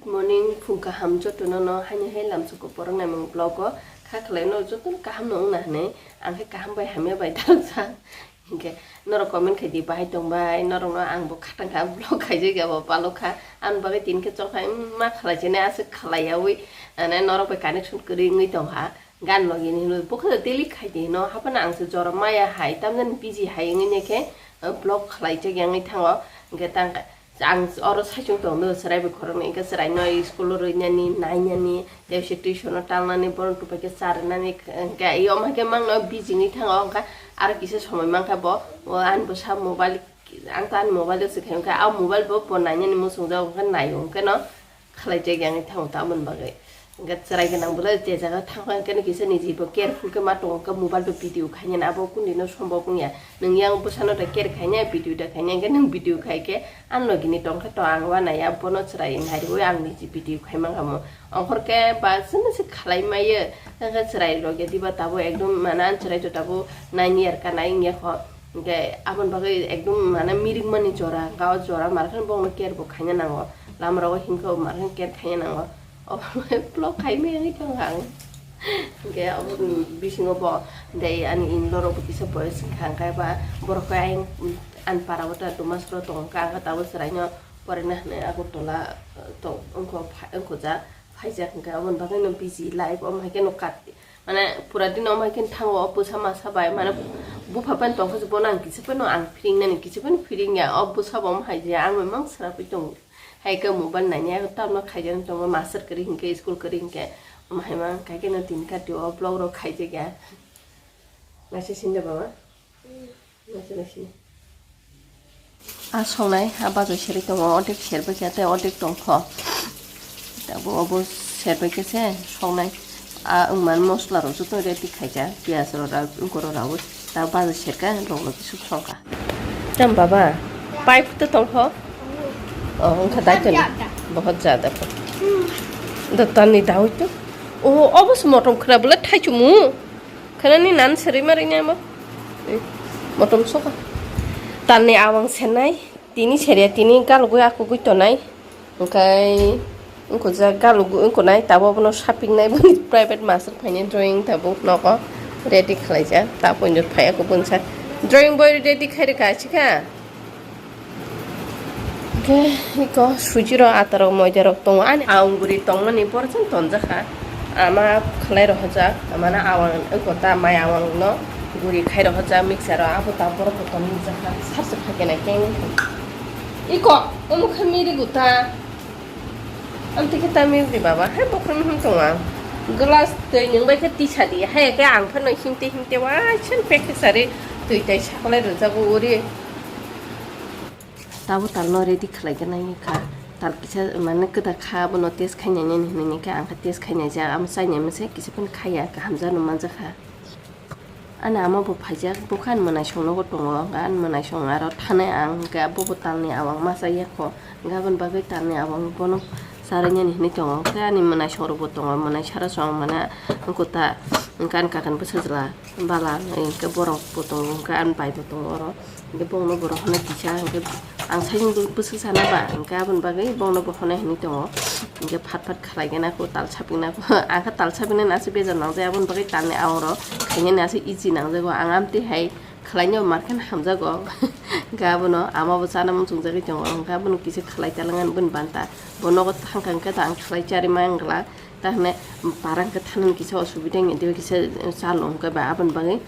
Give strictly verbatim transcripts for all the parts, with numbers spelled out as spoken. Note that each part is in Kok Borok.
Morning, phung kaham jotono no haino hai lamsuko porok naimung vlog o kha khlai no jotono kaham no wngna hinwi ang khe kaham bai hamya bai dalsa. Hinkhe norok comment khai di bahai tong bai, norok no ang bo khatang kha vlog khaijak ya bo palo kha. Ang bagwi tin khe chong khai ma khlai chini aswk khlai yawi ane norok bai connection kwrwi wngwi tong kha. Gan logi ni hinwi bokhe daily khai di hino haphano ang se jora maya hai tamjani busy hai wngwi ne khe vlog khlai jak yang wngwi thango. Hinkhe tang ang oro saichung tong do chwrai bai khoroknwi hinkhe chwrai no school o rwinani nainani tei se tuition o talnani bono tupai khe charinani hinkhe yom hai khe mangno busy wngwi thango hinkhe aro kisa somoi mankha bo ani bwsa mobile ang to ani mobile o se khai hinkhe a mobile bo bo nainani muchung jak hinkhe naio hinkhe no khlai jak yang thango tamoni bagwi. Hinkhe chwrai gwnang bwle je jaga thangkha hinkhe no kisa niji bo careful khe ma tongo hinkhe mobile bo video khainani abo kundino sombok wngya. Nwng yang bwsano da care khainai video da khainai hinkhe nwng video khai khe ang logi ni tongkha to ang wanaya bono chwrai nariwi ang niji video khai mankha mo. Ongkhor khe ba chwngno se khlai maya hinkhe chwrai rok ya diba tabuk ekdom mana ang chwrai to tabuk nine year kanai wngya kho. Hinkhe aboni bagwi ekdom mane mirik mani jora, hinkhe o jora mar khe bongno care bo khaina nango. Lama rogo hinkhe o mar khe care khaina nango. O vlog khai maya wngwi thango ang. Hinkhe abo bisingo bo tei ani in-law rok bo kisa boyos wngkha, hinkhe ba borok khe ayang ani para o ta Dumasoro tongo, hinkhe ang khe tabuk chwraino porina hinwi Agartala tong wngkho, wngkho ja phaijak, hinkhe aboni bagwino busy life, omo hai kheno kat. Mane pura din omo hai khe thango o bwsa masa bai, mane bupha bai tongkha se bono ang kisa phano ang phring nani kisa phano phring ya, o bwsa bo omo hai je ang bai mang swrapwi tongo. Hai khe mobile naini abo tamno khaijak tongo master kwrwi hinkhe school kwrwi hinkhe omo hai mang kha khe no tini kati o vlog rok khaijak ya. Naisai sinde baba? Naisai naisai. A songnai, a bajai serwi tongo, ordek serbaikha tei ordek tongkho. Tabuk obo serbaikha se songnai. A wngmani mosla rok joto ready khaijak, piyaj rok rak, wngkoro raui. Ta bajai serka, rok rok kisuk songkha. Tam baba, pipe to tongkho? Oh, wngkha dai toni. Bahut jada kho. Do tani daui to. Oh, obo se motom khna bwle thaichumu. Khanani nan serwi ma rwinai bo. Motom sokha. Tanni awang senai. Tini seria tini galugwi akugwi tonai. Hinkhe wngkujak galugwi wngkunai tabuk abono sapingnai boni private master phainai drawing tabuk nogo ready khlaijak. Tabuk phaiya kubunsa drawing boy ready khai rwkha achikha. Hinkhe iko sujirok atarok moidarok tongo ani awang guri tongmani borokjak tonjakha. Ama khlai rohorjak, amano awang wngkha ta mai awangno guri khai rohorjak mixer o, abo ta borok bo tong nukjakha, sarsu phaikheno keng wngkha. Iko omo khe miri guta. Amtwi khe ta miri baba, hai bokhorok him tongo ang. Glass twi nwng bai khe tisa di, hai khe ang phano himte himte waisa pek khe sari twi tai sakolai rwjago uri. Tabuk talno ready khlai gwnang kha. Tal kisa mane kwtak kha, abono test khainani hinwi khe ang khe test khainai jak, amo chainai mase kisa phano khaiya, kaham jano manjakha. Ani ama bo phaijak, bo khe ani mwnaisong nogo tongo, hwnkhe ani mwnaisong aro thanai ang, hwnkhe bobo talni awang ma chaya kho, hwnkhe aboni bagwi talni awang bono charwinani hinwi tongo, hwnkhe ani mwnaisong rokbo tongo, mwnaisara song mane wngkha ta, hwnkhe ani kakan bwsajla. Bala hwnkhe borok bo tongo, hwnkhe ani bai bo tongo oro. Hwnkhe bongno borok hwnwi kisa hwnkhe ang sakni bwswk sana ba, hwnkhe aboni bagwi bongno bo hwnwi hinwi tongo. Hwnkhe phat phat khlai gana kho, tal sapikna kho. Ang khe tal sapiknani aswk bejar nangjak, aboni bagwi talni awang rok khainani aswk easy nangjago. Ang amtwi hai khlainai mar khe hamjago. Hwnkhe abono ama bo chana muchungjagwi tongo, hwnkhe abono kisa khlai talangani boni banta. Bo nogo thangkha hwnkhe ta ang khlai charwi ma wng glak. Ta hwnwi para hwnkhe thanani kisa osubida wngya, tei kisa chalo hwnkhe ba aboni bagwi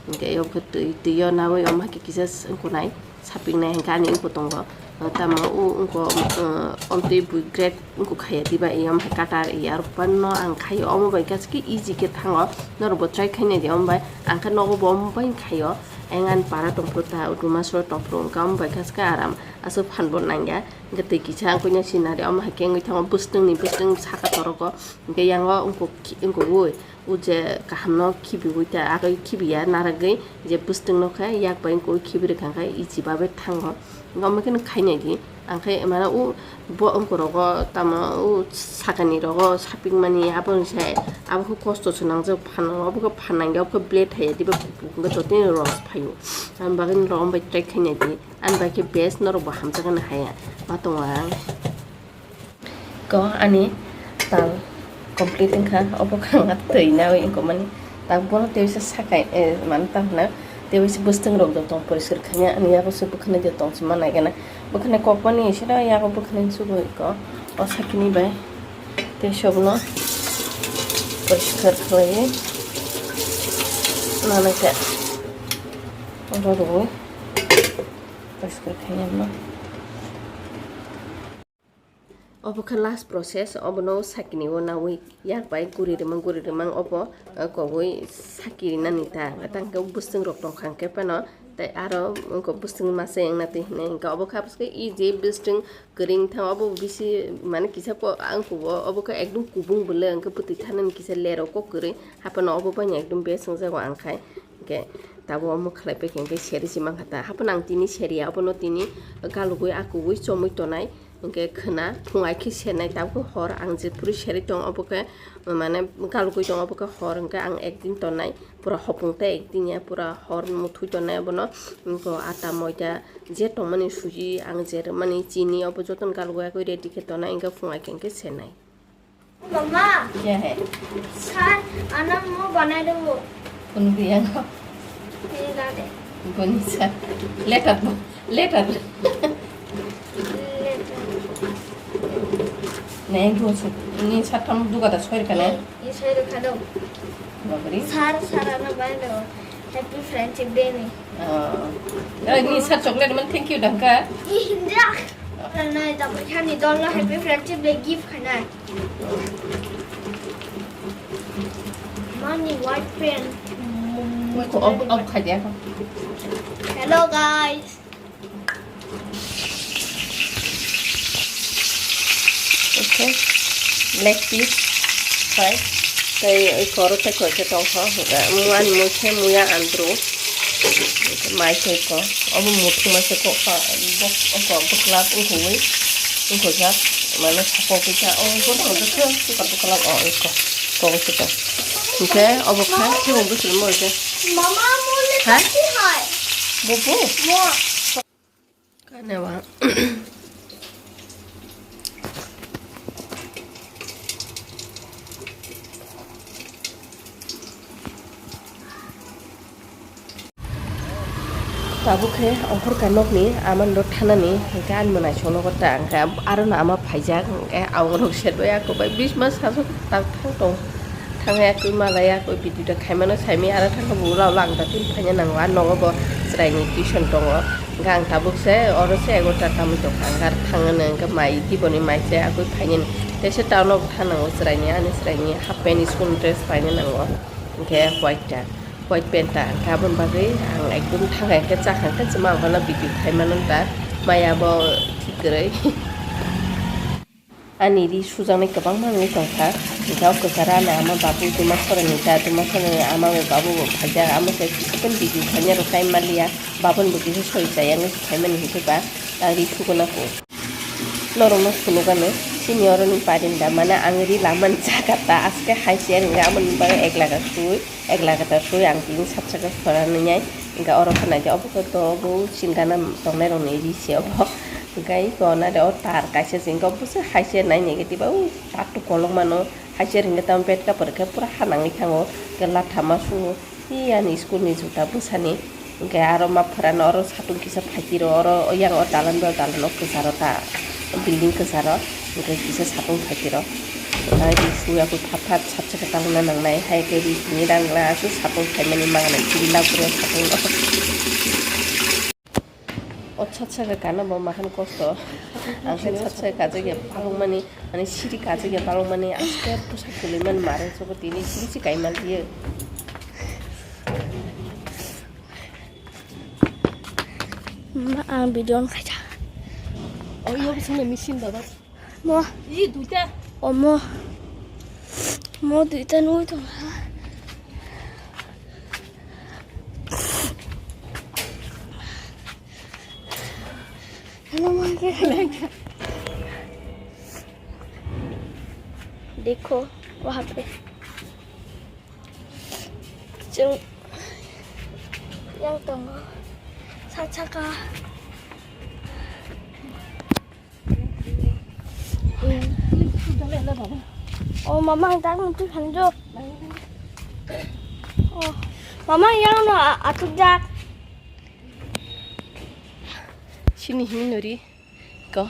hwnkhe eo khe twi, twi o nawi omo hai khe kisa wngkha nai sapiknai hwnkhe ani wngkha tongo. Tamo o wngkha, o, omtwi bui grade wngkha khaiya diba, eo omo hai cutter aro phano ang khaio, omo bai khe easy khe thango, norokbo try khainai di omo bai, ang khe nogo bo omo bai khaio, ayang ani para tongphuru ta, Dumasoro tongphuru hwnkhe omo bai khe aram aswk phan bo nangya. Hwnkhe twi kisa ang khe scenery omo hai khe wngwi thango, bwswtwngni bwswtwng saka torok o, hwnkhe yang o wngkuk, wngkuk ui, o je kaham no khibiui ta, agwi khibiya narwgwi je bwswtwng no khe yak bai wngkuk khibi rwkha khe easy bagwi thango. Hwnkhe omo khe no khainai di, ang khe mane o bo wngkuk rogo tamo o sakani rogo sapikmani aboni sai abo khe kosto se nangjak phano, obo khe phan nangya, obo khe blade hai ya diba, hwnkhe totino rok phaio, aboni bagwi norok omo bai try khainai di. Ani bai khe best norok bo hamjakgani haya ma tongo ang. Ko ani tal complete wngkha, obo khe ang twi nawi wngkha mani. Tak bono tei bisa sakai, eh, mani tamo hwnna, tei bisa bwswtwng rok joto poriskar khaina, ani yago se bwkhani joto se ma naigana. Bwkhani kokmani sida yago bwkhani sugo iko, o sakini bai. Tei sobno poriskar khlaiwi nanai khe oro rwui poriskar khaina no. Obo khe last process, obono sakini o nawi yak bai guri rimang guri rimang obo, eh, kogwi saki rinani ta, tang khe bwswtwng rok tong kha hwnkhe phano tei aro wngkha bwswtwng masa wngna twi hwnwi hwnkhe obo khe aboni swkhe e je bwswtwng kwrwi wngthang obo bisi mane kisa ko ang kubo obo khe ekdom kubung bwle hwnkhe bwtwi thanani kisa lerok kok kwrwi haphano obo bai ekdom best wngjago ang khai hwnkhe tabuk omo khlai pai khe hwnkhe seri se mankha ta haphano ang tini seriya obono tini galugwi akugwi chomwi tonai. Hwnkhe khwna phung ai khe sernai tabuk hor ang je phuru serwi tong obo khe mane galugwi tong obo khe hor hwnkhe ang ekdin tonnai pura hopung tei ekdin ya pura hor muthwi tonnai abono wngkha ata moida je tongmani suji ang je rwmani chini obo jotono galugwi ready khe tonnai hwnkhe phung ai khe hwnkhe sernai. Mama, क्या है? Sir, ana mo banai do. Kunu dia no? Ini dade. Goni sa. Letter bo. Letter. Letter. Ne, ini sa. Ini sa tam duga da soir kane. Ini soir kado. Babri. Sir, sir, ana banai do. Happy Friendship Day ni. Oh. Ini sa chocolate man thank you dangka. Indah. Nai, tapi kan ni dol Happy Friendship Day gift khanai. Mani white pen. Ko off, off khai dia ko. Hello guys. Okay. Leg piece fry. Tei oi koro tei koi khe tong kho. Muan mui khe muya andru. Mai khe ko. Obo muthung ma se kok pa, bok, oko, boklap, oko wi, oko jak, mane sakok kisa, o, bono hwnkhe khe, bokar boklap, o, oko, kok kisa. Hwnkhe obo kha, khe bo bwswlwimo hwnkhe. Mama, mo le Ha? Hai. Bo bo? Mo. Kane wa. Tabuk khe ongkhor ka nokni amani rok thanani hwnkhe ani mwnaisong nogo ta hwnkhe aro no ama phaijak hwnkhe ang rok se doya kwbai bisma sasu tak thang tong thang ya kwi mala ya kwi video da khaimano saimaya aro thang khe bo ulao lang da tin phaina nango a nogo bo chwraini tuition tongo hwnkhe ang tabuk se oro se egarota tamni tongkha hwnkhe aro thangno hwnkhe mai tiboni mai se akwi phainani tei se town o bo thang nango chwraini ani chwraini half pant school dress paina nango hwnkhe white ta. White pant ta hwnkhe aboni bagwi ang ekdom thang khe chakha hwnkhe chwma ang phano video khai mano ta maya bo thik kwrwi. Ani ri sujaknai kwbangma wngwi tongkha hwnkhe o kwcharo ani ama babu duma sorani ta duma sorani ama bai babu bo phaijak amo se kiphilkhe video khaina rw time manliya babuni bo kisa sori chaya wngwi khaimani hwnkhe ba ta ri suguna kho. Norokno phunukgano chini oroni parinda mane ang ri lamani jaga ta aske hai se wngkha aboni bagwi ek laga sui. Ek laga ta sui ang tini sat saka phora nwngyai hwnkhe oro khe naikhe obo khe to bo chingana tongnai rokni ri se obo hwnkhe iko nade o tar kaisa se hwnkhe obo se hai se nai naikhe diba o tattoo kolok mano hai se hwnkhe tamo bed cover khe pura ha nangwi thango hwnkhe latha ma sungo hi ani school ni juta bwsani hwnkhe aro ma phwrano oro satung kisa phaitiro oro yang o dalan o dalan o kwcharo ta building kwcharo. Hwnkhe kisa satung phaitiro. Nai ri suya khe phat phat sat saka talna nangnai. Hai khe ri tini rang la aswk satung phaimani mangnai. Chini lab rw satung rw. O sat saka kana bo mahan kosto. Ang khe sat saka kajak ya palong mani, ani siri kajak ya palong mani, aste pusa kului mani mare soko tini siri si kai mal diye. Ma, ang video on khaja. O, iyo bising na machine baba. Mo. Ih, duita. Omo. Mo duita nui tong ha. Hello, mage. Dekho, wahan pe. Chwng yang tongo. Sat saka. O mama, ang tak mutu khanjo. O mama, yang no atuk jak. Sini hini nori ko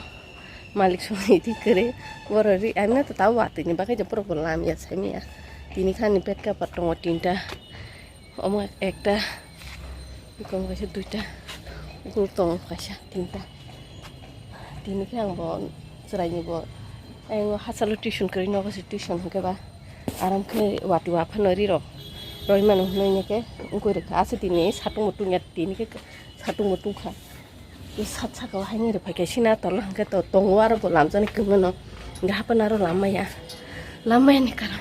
malik song iti kere boro ri, ano to tau watini bakai je pura ko lam ya sami ya. Tini khani pet ka patongo tinta. Omo ekta, eko kaisa duita, ukulok tongo kaisa tinta. Tini khe ang bo chwraini bo, ayang hachalo tuition kwrwi nogo se tuition hwnkhe ba aram khe watwi waphano rirok roi mano hwnwi khe wngwi rwkha. Aswk tini satung bo tungya, tini khe satung bo tungkha. Bw sat saka o haino rw phaikha sina tolo hwnkhe to tongo aro bo lamjani kwmano hwnkhe haphano aro lam maya lam maya ni karon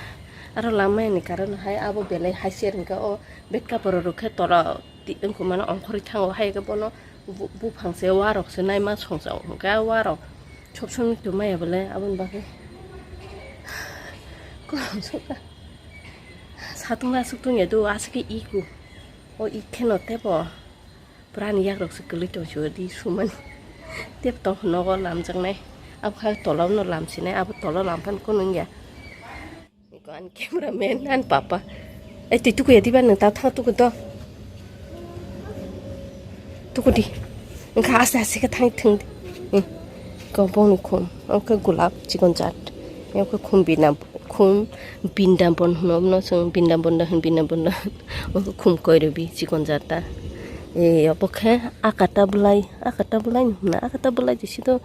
aro lam maya ni karon hai abo belai hai se hwnkhe o bed kaporo rwkhe tolo wngkhe mano ongkhorwi thango hai khe bono buphang se warok se naima songcha hwnkhe warok sob somoi tong maya bole aboni bagwi kwlwng sukha satung aswk tongya do aswk khe iko o ik kheno tebo. Purani yakrok se kwlwi tong sio di sumani. Tep tong nogo lamjaknai. Abo kha tolao no lamsinai, abo tolao lamphani kunu wngya. Iko ani cameraman, ani papa. Ai twi tukuya diba nwng ta thang tuku do. Tuku di. Wngkha aste aste khe thang thwng di. Hmm. Iko bongni khum. Omo khe gulab chikon jat. Omo khe khum bina. Khum bindabon hwno, obono chwng bindabon da hwn, bindabon da hwn. Obo khum koirobi chikon jata. Ei, obo khe akata bwlai, akata bwlai hwna, akata bwlai jesi do.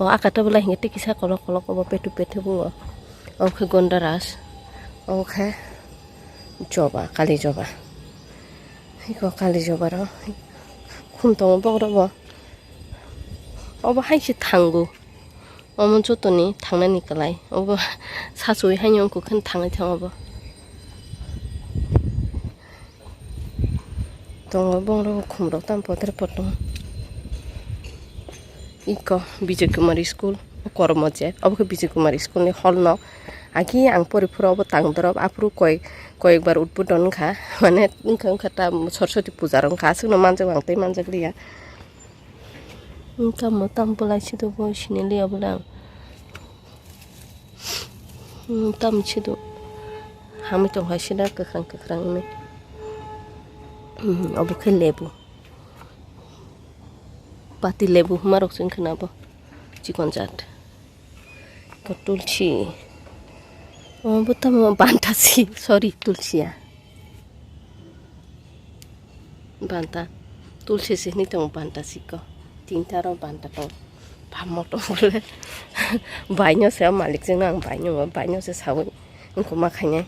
O akata bwlai hinkhe tei kisa kolok kolok obo pethu pethu bungo. Obo khe gondaras, obo khe joba, kali joba. Iko kali joba rok khum tongo bohrok bo. Obo hai se thango. Omo jotoni thangnani kwlai. Obo sachuwi haino wngkha kheno thangwi thango bo. Tongo bongrok khumrok tamo potor poto. Iko Bijay Kumar school, Kormo je. Obo khe Bijay Kumar school ni hall no. Agi ang pori phuru obo tang dorop, aphuru koi, koyekbar udbodon wngkha. Mane wngkha, wngkha ta Saraswati puja rok wngkha. Aswkno manjak ang tei manjak liya. Tamo tamo bwlai se do bo sini liya bwlai ang. Tamo se do. Hamwi tong hai sida kwkhwrang kwkhwrang hwnwi. Obo khe lebu. Pati lebu hwnma rok se wngkha na bo. Chikon jat. Ko tulsi. Obo tamo bantasi. Sorry, tulsi ya. Banta, tulsi se hwnwi tongo banta siko. Tinta rok banta tong. Pamo tong bole. Baino se o malik jengno ang baino, baino se sawi. Wngkha ma khainai.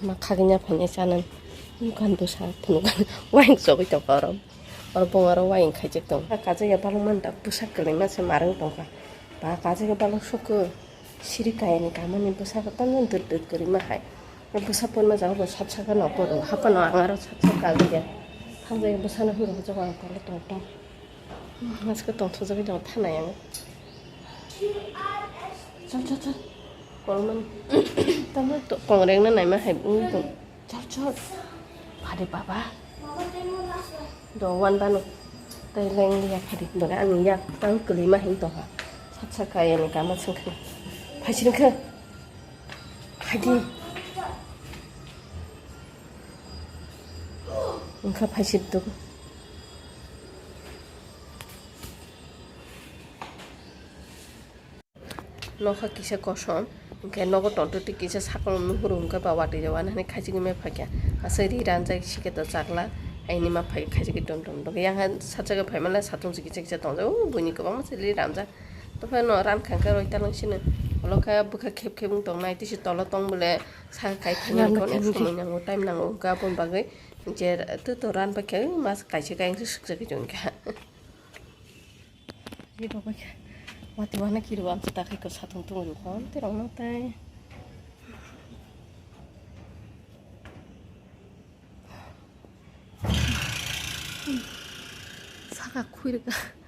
Ma khagwi nya phainai chanani. Wngkha bwsa phunukha. Waing chogwi tongkha oro. Oro bong oro waing khaijak tong. Kajak ya balok manta bwsa kwlwima se marwng tongkha. Ba kajak ya balok sokho. Siri kaya ni kama ni bwsa ko tamjani dwt dwt kwrwi ma hai. Bwsa ponma jaga bo sat saka no poro hapano ang aro sat saka liya. Hamjai bwsa no huro jaga ang tolo tong tong. Maske tong thok jagwi tong thana yang. Chal chal chal. Kolman. Tamjani to kongreng na naima hai ung tong. Chal chal. Pade baba. Do wan bano. Tai leng liya phadi. Baga ani yak tang kwlwima hin tongkha. Sat saka yani kama sengkha. Phaising kha. Phadi. Wngkha phaising tuk. Nokha kisa kosom, hwnkhe nogo tonto tei kisa sakao nuhuru hwnkhe ba watwi rw ani hani khaisingwi mai phaikha. Aswk ri ranjak sike to chakla, aini ma phai khaisingwi tom tom. Yang ha satsaka phaimale satung se kisa kisa tongjak. O buini kwbangma se ri ranjak. Tokhe no ran khangkhe roi talong sino. Olo khe bwkha khep khep wng tongnai, tisi tolo tong bole saka kai thani hwnkhe onek somoi nango, time nango hwnkhe aboni bagwi je to to ran paikha, mas kaisa kayang se sukjagwi tongkha. Watwi wana kiri bo amsa takhai ko satung tungwi rw kon tei rok no tei saka khui rwkha.